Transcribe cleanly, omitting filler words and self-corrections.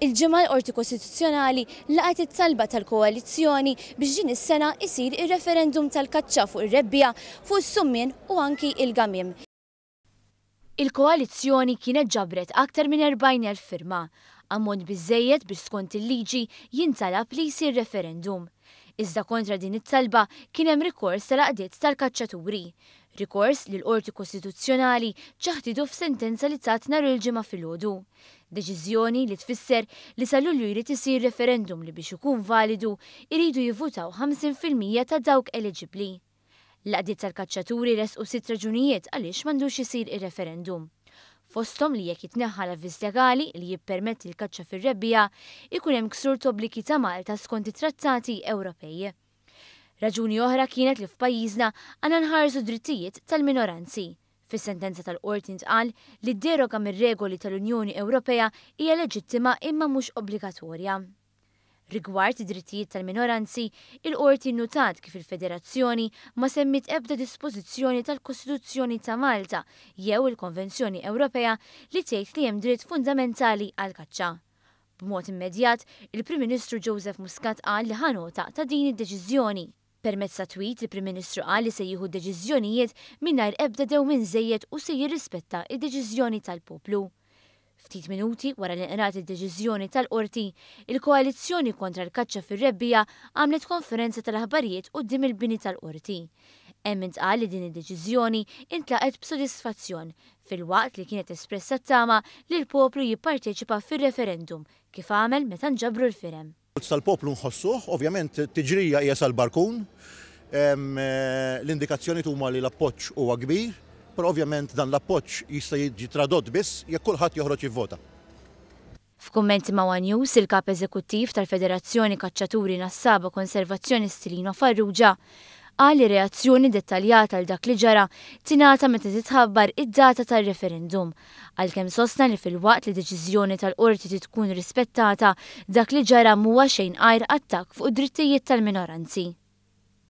Il-Ġimgħa l-Qorti Kostituzzjonali laqgħet it-talba tal-koalizzjoni biex din is-sena isir ir-referendum tal-kaċċa fuq ir-rebbiegħa, fuq is-summien u anki il-gamiem. Il-koalizzjoni kienet ġabret aktar minn 40,000 firma, ammont biżżejjed biex skont il-liġi jintalab li jsir referendum. Iżda kontra din it-talba kien hemm rikors tal-għaqdiet tal-kaċċaturi. Rikors li l-Qorti Kostituzzjonali ċaħditu f'sentenza li tat nhar il-Ġimgħa filgħodu. Deċiżjoni li tfisser li sa Lulju jrid isir referendum li biex ikun validu jridu jivvutaw 50% ta' dawk eliġibbli. L-għaqdiet tal-kaċċaturi resqu sitt raġunijiet għaliex m'għandux isir ir-referendum. Fosthom li jekk jitneħħa l-avviż legali li jippermetti l-kaċċa fir-rebbiegħa, ikun hemm ksur t'obbligi ta' Malta skont it-trattati Ewropej. Raġuni oħra kienet li f'pajjiżna għandna nħarsu drittijiet tal-minoranzi. Fis-sentenza tal-Qorti ntqal li d-deroga mir-regoli tal-Unjoni Ewropea hija leġittima imma mhux obbligatorja. Rigward id-drittijiet tal-minoranzi, il-Qorti nnutat kif il-Federazzjoni ma semmiet ebda dispożizzjoni tal-Kostituzzjoni ta' Malta jew il-Konvenzjoni Ewropea li tgħid li hemm dritt fundamentali għall-kaċċa. B'mod immedjat, il-Prim Ministru Joseph Muscat qal li ħa nota ta' din id-deċiżjoni. Permezz ta' tweet, il-Prim Ministru qal li se jieħu deċiżjonijiet mingħajr ebda dewmien żejjed u se jirrispetta d-deċiżjoni tal-poplu. Ftit minuti wara li nqrat id-deċiżjoni tal-Qorti, il-Koalizzjoni kontra l-Kaċċa fir-Rebbiegħa għamlet konferenza tal-aħbarijiet quddiem il-bini tal-Qorti. Hemm intqal li din id-deċiżjoni intlaqgħet b'sodisfazzjon, filwaqt li kienet espressa t-tama li l-poplu jipparteċipa fir-referendum, kif għamel meta nġabru l-firem. Tal-poplu nħossuh, ovvjament tiġrija hija sal-barkun, l-indikazzjonijiet huma li l-appoġġ huwa kbir, però ovvjament dan l-appoġġ jista' jiġi tradott biss jekk kulħadd joħroġ jivvota. F'kummenti ma' one News, il-Kap Eżekuttiv tal-Federazzjoni Kaċċaturi Nassaba Konservazzjonisti Lino Farrugia qal li reazzjoni dettaljata għal dak li ġara tingħata meta titħabbar id-data tar-referendum. Għalkemm sostna li filwaqt li deċiżjoni tal-Qorti trid tkun rispettata, dak li ġara mhuwa xejn għajr attakk fuq id-drittijiet tal-minoranzi.